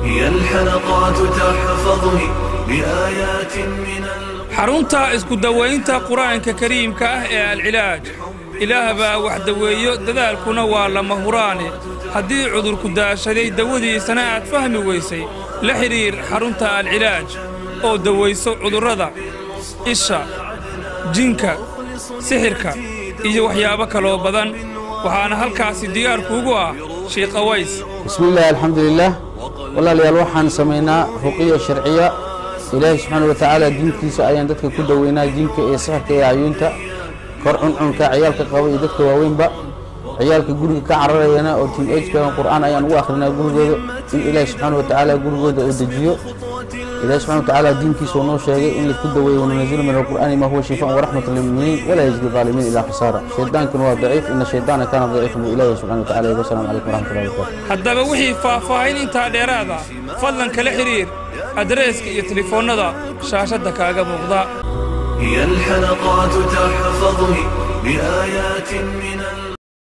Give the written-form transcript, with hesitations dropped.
هي الحلقات تحفظني بآيات من Xarunta isku dawaynta Qur-aanka Kariimka ah ee Alcilaaj. Ilaah baa wax daweeyo, dadaalkuna waa lama huraane. Haddii cudurku daashaday, dawadiisana aad fahmi weysay, la xidhiir xarunta Alcilaaj oo dawayso cudurrada isha, jinka, sixirka iyo waxyaabo kaloo badan. Waxaana halkaasi diyaarkuugu ah Shiikh Aways. Bismi illah, alxamdulilah. Walaalayaal, waxaan samaynaa ruqiya sharciya. Ilaahay subxaana wa tacaala diinkiisa ayaan dadka ku daweynaa, jinka iyo sixirka iyo cayuunta kor cuncunka ciyaalka qaba iyo dadka waaweynba. Ciyaalka guriga ka cararayana oo teenage-ka, Qur'aan ayaan ugu akhrinaa gurigooda, in Ilaahay subxaana wa tacaala gurigooda uu dejiyo. Ilahi subxana wa tacaala diinkiisa uu noo sheegay in laisku daweeyo: وننزل من القرآن ما هو شفاء ورحمة للمؤمنين ولا يزيد الظالمين إلا خسارة. Shaydaankuna waa daciif, إن الشيطان كان ضعيفا buu Ilaahi subxana wa tacala. Wasalaamu calaykum waraxmat ullahi wabarakatu. Haddaba wixii faahfaahin intaa dheeraada, fadlan kala xidhiir adreeska iyo telefoonnada shaashadda kaaga muuqda. هي الحلقات تحفظني بآيات من